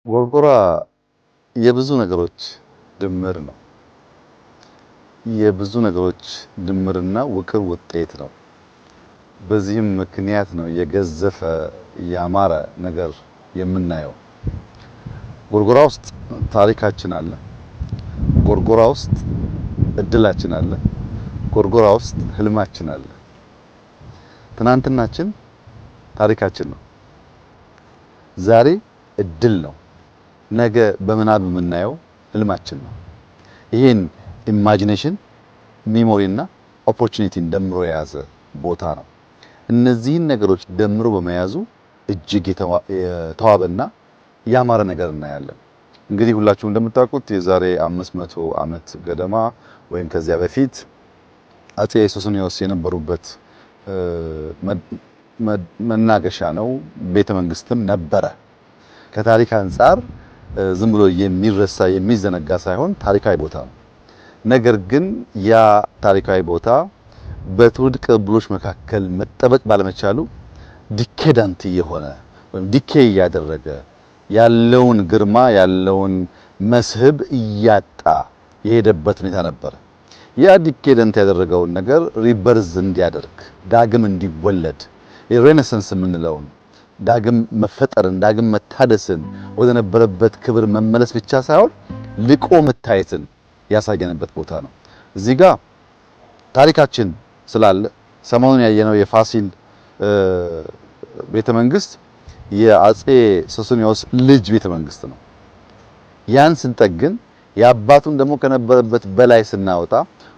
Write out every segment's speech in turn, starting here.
ጎርጎራ የብዙ ነገሮች ድምር ነው። የብዙ ነገሮች ድምርና ውቅር ውጤት ነው። በዚህም ምክንያት ነው የገዘፈ ያማረ ነገር የምናየው። ጎርጎራ ውስጥ ታሪካችን አለ። ጎርጎራ ውስጥ እድላችን አለ። ጎርጎራ ውስጥ ህልማችን አለ። ትናንትናችን ታሪካችን ነው። ዛሬ እድል ነው። ነገ በምናብ የምናየው ህልማችን ነው። ይሄን imagination፣ memory እና opportunity ን ደምሮ የያዘ ቦታ ነው። እነዚህን ነገሮች ደምሮ በመያዙ እጅግ የተዋበና ያማረ ነገር እናያለን። እንግዲህ ሁላችሁም እንደምታውቁት የዛሬ 500 ዓመት ገደማ ወይም ከዚያ በፊት አጼ ሱስንዮስ የነበሩበት መናገሻ ነው። ቤተ መንግስትም ነበረ። ከታሪክ አንጻር ዝም ብሎ የሚረሳ የሚዘነጋ ሳይሆን ታሪካዊ ቦታ ነው። ነገር ግን ያ ታሪካዊ ቦታ በትውልድ ቅብብሎች መካከል መጠበቅ ባለመቻሉ decadent እየሆነ ወይም decay እያደረገ ያለውን ግርማ ያለውን መስህብ እያጣ የሄደበት ሁኔታ ነበር። ያ decadent ያደረገውን ነገር rebirth እንዲያደርግ፣ ዳግም እንዲወለድ፣ የ renaissance የምንለውን ዳግም መፈጠርን፣ ዳግም መታደስን፣ ወደ ነበረበት ክብር መመለስ ብቻ ሳይሆን ልቆ መታየትን ያሳየንበት ቦታ ነው። እዚህ ጋር ታሪካችን ስላለ ሰሞኑን ያየነው የፋሲል ቤተ መንግስት የአጼ ሱስንዮስ ልጅ ቤተ መንግስት ነው። ያን ስንጠግን የአባቱን ደግሞ ከነበረበት በላይ ስናወጣ፣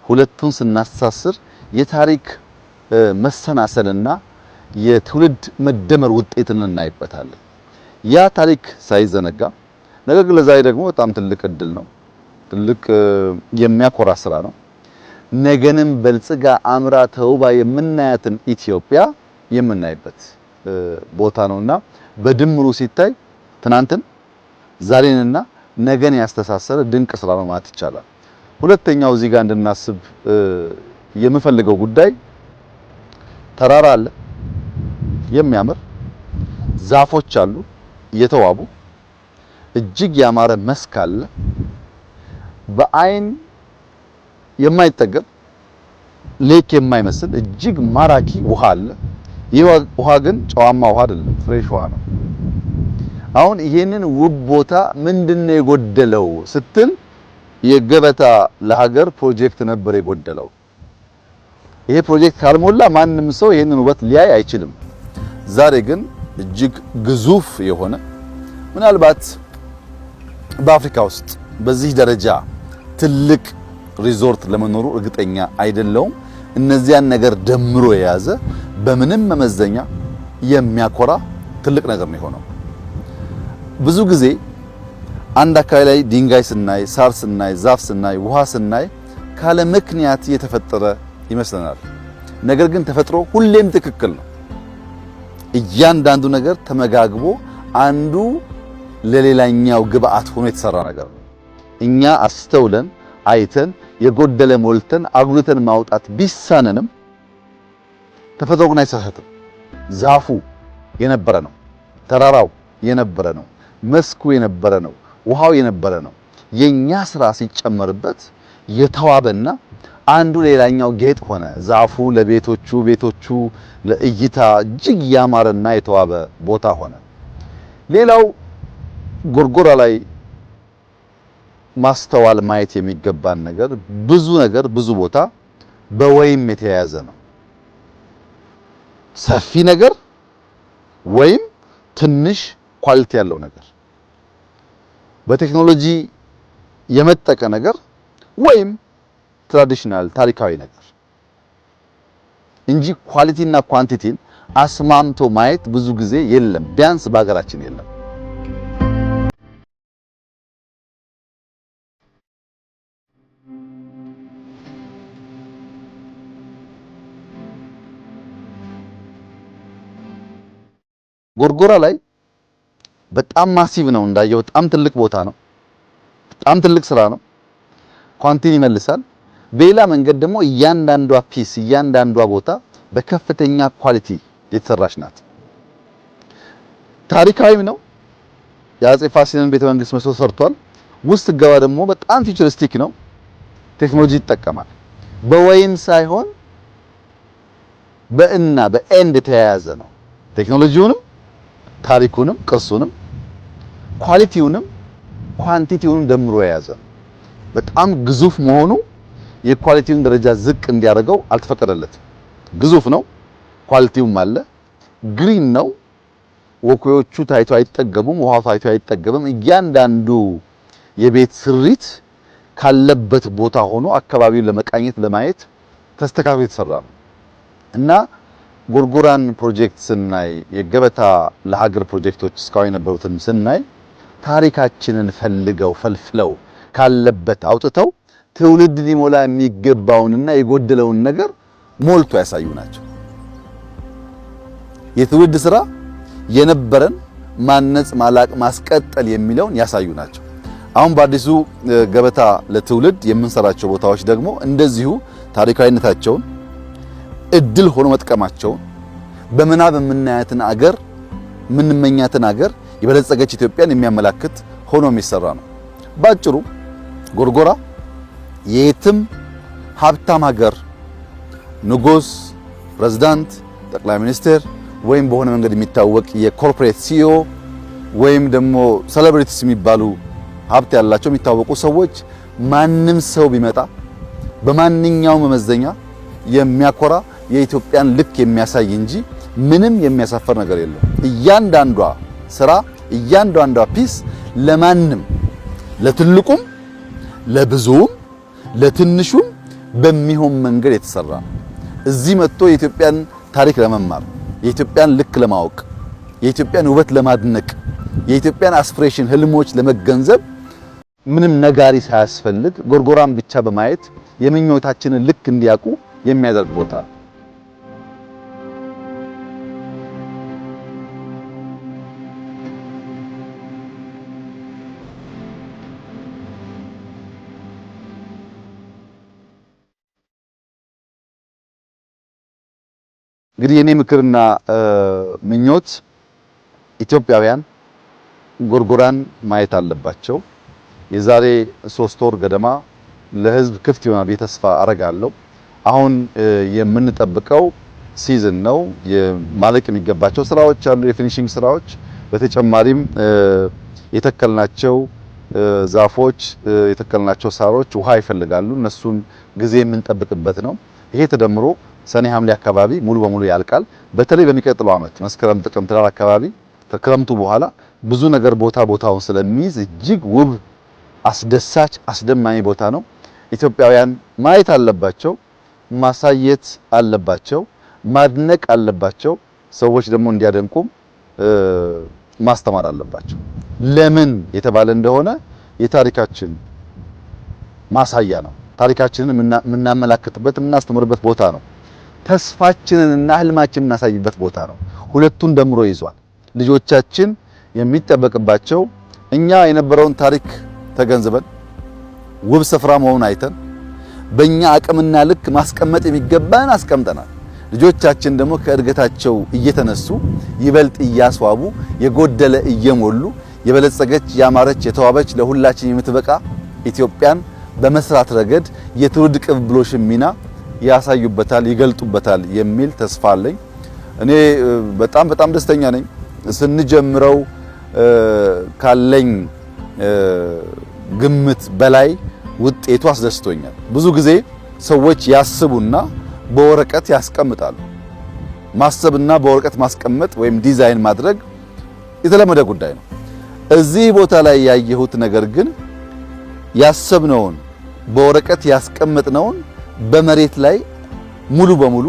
ሁለቱን ስናስተሳስር የታሪክ መሰናሰልና የትውልድ መደመር ውጤትን እናይበታለን። ያ ታሪክ ሳይዘነጋ፣ ነገር ግን ለዛሬ ደግሞ በጣም ትልቅ እድል ነው። ትልቅ የሚያኮራ ስራ ነው። ነገንም በልጽጋ አምራ ተውባ የምናያትን ኢትዮጵያ የምናይበት ቦታ ነውና በድምሩ ሲታይ ትናንትን፣ ዛሬንና ነገን ያስተሳሰረ ድንቅ ስራ ነው ማለት ይቻላል። ሁለተኛው እዚህ ጋር እንድናስብ የምፈልገው ጉዳይ፣ ተራራ አለ፣ የሚያምር ዛፎች አሉ፣ የተዋቡ እጅግ ያማረ መስክ አለ። በአይን የማይጠገብ lake የማይመስል እጅግ ማራኪ ውሃ አለ። ይህ ውሃ ግን ጨዋማ ውሃ አይደለም፣ fresh ውሃ ነው። አሁን ይሄንን ውብ ቦታ ምንድነው የጎደለው ስትል የገበታ ለሀገር ፕሮጀክት ነበር የጎደለው። ይሄ ፕሮጀክት ካልሞላ ማንም ሰው ይሄንን ውበት ሊያይ አይችልም። ዛሬ ግን እጅግ ግዙፍ የሆነ፣ ምናልባት በአፍሪካ ውስጥ በዚህ ደረጃ ትልቅ ሪዞርት ለመኖሩ እርግጠኛ አይደለሁም። እነዚያን ነገር ደምሮ የያዘ በምንም መመዘኛ የሚያኮራ ትልቅ ነገር ነው የሆነው። ብዙ ጊዜ አንድ አካባቢ ላይ ድንጋይ ስናይ፣ ሳር ስናይ፣ ዛፍ ስናይ፣ ውሃ ስናይ ካለ ምክንያት የተፈጠረ ይመስለናል። ነገር ግን ተፈጥሮ ሁሌም ትክክል ነው። እያንዳንዱ ነገር ተመጋግቦ አንዱ ለሌላኛው ግብአት ሆኖ የተሰራ ነገር ነው። እኛ አስተውለን አይተን የጎደለ ሞልተን አጉልተን ማውጣት ቢሳነንም ተፈጥሮ ግን አይሳሳትም። ዛፉ የነበረ ነው፣ ተራራው የነበረ ነው፣ መስኩ የነበረ ነው፣ ውሃው የነበረ ነው። የኛ ስራ ሲጨመርበት የተዋበና አንዱ ሌላኛው ጌጥ ሆነ። ዛፉ ለቤቶቹ፣ ቤቶቹ ለእይታ እጅግ ያማረና የተዋበ ቦታ ሆነ። ሌላው ጎርጎራ ላይ ማስተዋል ማየት የሚገባን ነገር፣ ብዙ ነገር ብዙ ቦታ በወይም የተያያዘ ነው። ሰፊ ነገር ወይም ትንሽ quality ያለው ነገር፣ በቴክኖሎጂ የመጠቀ ነገር ወይም traditional ታሪካዊ ነገር እንጂ quality እና quantity ን አስማምቶ ማየት ብዙ ጊዜ የለም፣ ቢያንስ በሀገራችን የለም። ጎርጎራ ላይ በጣም massive ነው እንዳየው፣ በጣም ትልቅ ቦታ ነው። በጣም ትልቅ ስራ ነው። quantity ን ይመልሳል። በሌላ መንገድ ደግሞ እያንዳንዷ piece፣ እያንዳንዷ ቦታ በከፍተኛ quality የተሰራች ናት። ታሪካዊም ነው፣ የአፄ ፋሲልን ቤተ መንግስት መስሎ ሰርቷል። ውስጥ ገባ ደግሞ በጣም futuristic ነው። ቴክኖሎጂ ይጠቀማል። በወይም ሳይሆን በእና በ and የተያያዘ ነው። ቴክኖሎጂውንም ታሪኩንም ቅርሱንም quality ውንም quantity ውንም ደምሮ የያዘ ነው። በጣም ግዙፍ መሆኑ የ quality ውን ደረጃ ዝቅ እንዲያደርገው አልተፈቀደለትም። ግዙፍ ነው፣ quality ውም አለ። Green ነው። Walkway ዎቹ ታይቶ አይጠገቡም፣ ውሃው ታይቶ አይጠገብም። እያንዳንዱ የቤት ስሪት ካለበት ቦታ ሆኖ አካባቢውን ለመቃኘት ለማየት ተስተካክሎ የተሰራ ነው እና ጎርጎራን ፕሮጀክት ስናይ፣ የገበታ ለሀገር ፕሮጀክቶች እስካሁን የነበሩትን ስናይ ታሪካችንን ፈልገው ፈልፍለው ካለበት አውጥተው ትውልድ ሊሞላ የሚገባውንና የጎደለውን ነገር ሞልቶ ያሳዩ ናቸው። የትውልድ ስራ የነበረን ማነጽ፣ ማላቅ፣ ማስቀጠል የሚለውን ያሳዩ ናቸው። አሁን በአዲሱ ገበታ ለትውልድ የምንሰራቸው ቦታዎች ደግሞ እንደዚሁ ታሪካዊነታቸውን እድል ሆኖ መጥቀማቸውን በምናብ የምናያትን አገር የምንመኛትን አገር የበለጸገች ኢትዮጵያን የሚያመላክት ሆኖ የሚሰራ ነው። ባጭሩ ጎርጎራ የትም ሀብታም ሀገር ንጉስ፣ ፕሬዝዳንት፣ ጠቅላይ ሚኒስትር ወይም በሆነ መንገድ የሚታወቅ የ corporate CEO ወይም ደግሞ celebrities የሚባሉ ሀብት ያላቸው የሚታወቁ ሰዎች ማንም ሰው ቢመጣ በማንኛውም መመዘኛ የሚያኮራ የኢትዮጵያን ልክ የሚያሳይ እንጂ ምንም የሚያሳፈር ነገር የለም። እያንዳንዷ ስራ እያንዳንዷ piece ለማንም ለትልቁም ለብዙውም ለትንሹም በሚሆን መንገድ የተሰራ ነው። እዚህ መጥቶ የኢትዮጵያን ታሪክ ለመማር፣ የኢትዮጵያን ልክ ለማወቅ፣ የኢትዮጵያን ውበት ለማድነቅ፣ የኢትዮጵያን aspiration ህልሞች ለመገንዘብ ምንም ነጋሪ ሳያስፈልግ ጎርጎራን ብቻ በማየት የምኞታችንን ልክ እንዲያውቁ የሚያደርግ ቦታ ነው። እንግዲህ የኔ ምክርና ምኞት ኢትዮጵያውያን ጎርጎራን ማየት አለባቸው። የዛሬ 3 ወር ገደማ ለህዝብ ክፍት ይሆናል ብዬ ተስፋ አረጋለሁ። አሁን የምንጠብቀው season ነው። ማለቅ የሚገባቸው ስራዎች አሉ፣ የ finishing ስራዎች። በተጨማሪም የተከልናቸው ዛፎች የተከልናቸው ሳሮች ውሃ ይፈልጋሉ። እነሱን ጊዜ የምንጠብቅበት ነው። ይሄ ተደምሮ ሰኔ ሐምሌ አካባቢ ሙሉ በሙሉ ያልቃል። በተለይ በሚቀጥለው ዓመት መስከረም፣ ጥቅምት፣ ህዳር አካባቢ ከክረምቱ በኋላ ብዙ ነገር ቦታ ቦታውን ስለሚይዝ እጅግ ውብ፣ አስደሳች፣ አስደማሚ ቦታ ነው። ኢትዮጵያውያን ማየት አለባቸው፣ ማሳየት አለባቸው፣ ማድነቅ አለባቸው። ሰዎች ደግሞ እንዲያደንቁም ማስተማር አለባቸው። ለምን የተባለ እንደሆነ የታሪካችን ማሳያ ነው። ታሪካችንን የምናመላክትበት የምናስተምርበት ቦታ ነው። ተስፋችንንና ህልማችንን የምናሳይበት ቦታ ነው። ሁለቱን ደምሮ ይዟል። ልጆቻችን የሚጠበቅባቸው እኛ የነበረውን ታሪክ ተገንዝበን ውብ ስፍራ መሆኑን አይተን በእኛ አቅምና ልክ ማስቀመጥ የሚገባን አስቀምጠናል። ልጆቻችን ደግሞ ከእድገታቸው እየተነሱ ይበልጥ እያስዋቡ የጎደለ እየሞሉ የበለጸገች ያማረች የተዋበች ለሁላችን የምትበቃ ኢትዮጵያን በመስራት ረገድ የትውልድ ቅብብሎሽን ሚና ያሳዩበታል፣ ይገልጡበታል የሚል ተስፋ አለኝ። እኔ በጣም በጣም ደስተኛ ነኝ። ስንጀምረው ካለኝ ግምት በላይ ውጤቱ አስደስቶኛል። ብዙ ጊዜ ሰዎች ያስቡና በወረቀት ያስቀምጣሉ። ማሰብና በወረቀት ማስቀመጥ ወይም ዲዛይን ማድረግ የተለመደ ጉዳይ ነው። እዚህ ቦታ ላይ ያየሁት ነገር ግን ያሰብነውን በወረቀት ያስቀመጥነውን በመሬት ላይ ሙሉ በሙሉ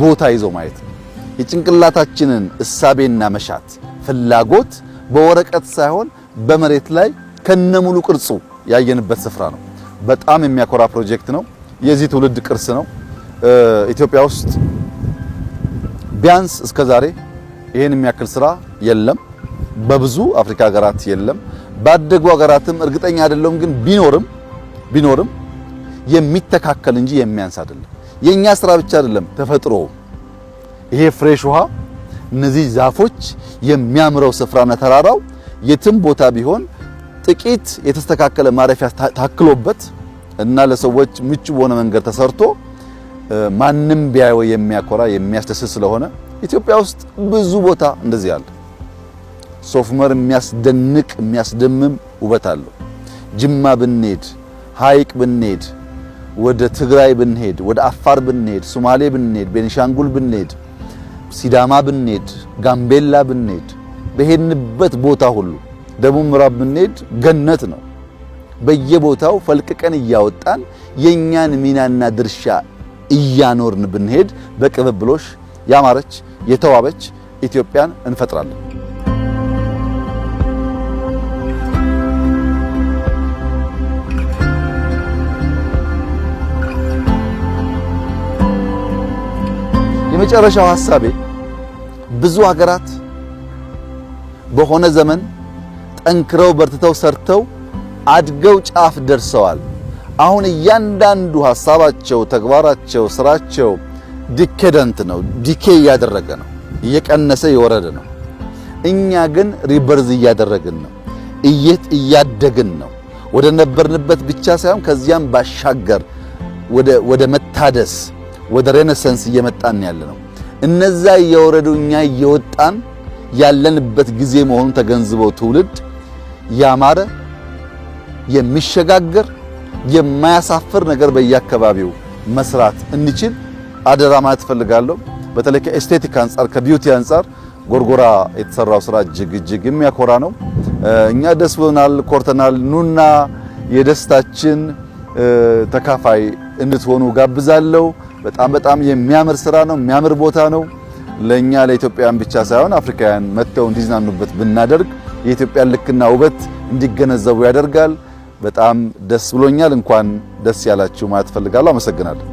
ቦታ ይዞ ማየት ነው። የጭንቅላታችንን እሳቤና መሻት ፍላጎት በወረቀት ሳይሆን በመሬት ላይ ከነሙሉ ቅርጹ ያየንበት ስፍራ ነው። በጣም የሚያኮራ ፕሮጀክት ነው። የዚህ ትውልድ ቅርስ ነው። ኢትዮጵያ ውስጥ ቢያንስ እስከ ዛሬ ይሄን የሚያክል ስራ የለም። በብዙ አፍሪካ ሀገራት የለም። ባደጉ ሀገራትም እርግጠኛ አይደለሁም፣ ግን ቢኖርም የሚተካከል እንጂ የሚያንስ አይደለም። የኛ ስራ ብቻ አይደለም፣ ተፈጥሮ ይሄ fresh ውሃ፣ እነዚህ ዛፎች፣ የሚያምረው ስፍራና ተራራው የትም ቦታ ቢሆን ጥቂት የተስተካከለ ማረፊያ ታክሎበት እና ለሰዎች ምቹ በሆነ መንገድ ተሰርቶ ማንም ቢያየው የሚያኮራ የሚያስደስት ስለሆነ ኢትዮጵያ ውስጥ ብዙ ቦታ እንደዚህ አለ። ሶፍ ዑመር የሚያስደንቅ የሚያስደምም ውበት አለው። ጅማ ብንሄድ፣ ሀይቅ ብንሄድ፣ ወደ ትግራይ ብንሄድ፣ ወደ አፋር ብንሄድ፣ ሶማሌ ብንሄድ፣ ቤኒሻንጉል ብንሄድ፣ ሲዳማ ብንሄድ፣ ጋምቤላ ብንሄድ፣ በሄድንበት ቦታ ሁሉ ደቡብ ምዕራብ ብንሄድ ገነት ነው። በየቦታው ፈልቅቀን እያወጣን የኛን ሚናና ድርሻ እያኖርን ብንሄድ በቅብብሎሽ ያማረች የተዋበች ኢትዮጵያን እንፈጥራለን። የመጨረሻው ሐሳቤ ብዙ ሀገራት በሆነ ዘመን ጠንክረው በርትተው ሰርተው አድገው ጫፍ ደርሰዋል። አሁን እያንዳንዱ ሐሳባቸው፣ ተግባራቸው፣ ስራቸው decadent ነው፣ decay እያደረገ ነው፣ እየቀነሰ የወረደ ነው። እኛ ግን rebirth እያደረግን ነው፣ እያደግን ነው። ወደ ነበርንበት ብቻ ሳይሆን ከዚያም ባሻገር ወደ መታደስ ወደ renaissance እየመጣን ያለ ነው። እነዛ እየወረዱ እኛ እየወጣን ያለንበት ጊዜ መሆኑን ተገንዝበው ትውልድ ያማረ የሚሸጋገር የማያሳፍር ነገር በየአካባቢው መስራት እንችል አደራ ማለት እፈልጋለሁ። በተለይ ከ aesthetic አንጻር ከ beauty አንጻር ጎርጎራ የተሰራው ስራ እጅግ እጅግ የሚያኮራ ነው። እኛ ደስ ብሎናል፣ ኮርተናል። ኑና የደስታችን ተካፋይ እንድትሆኑ ጋብዛለሁ። በጣም በጣም የሚያምር ስራ ነው፣ የሚያምር ቦታ ነው። ለኛ ለኢትዮጵያውያን ብቻ ሳይሆን አፍሪካውያን መጥተው እንዲዝናኑበት ብናደርግ የኢትዮጵያን ልክና ውበት እንዲገነዘቡ ያደርጋል። በጣም ደስ ብሎኛል። እንኳን ደስ ያላችሁ ማለት እፈልጋለሁ። አመሰግናለሁ።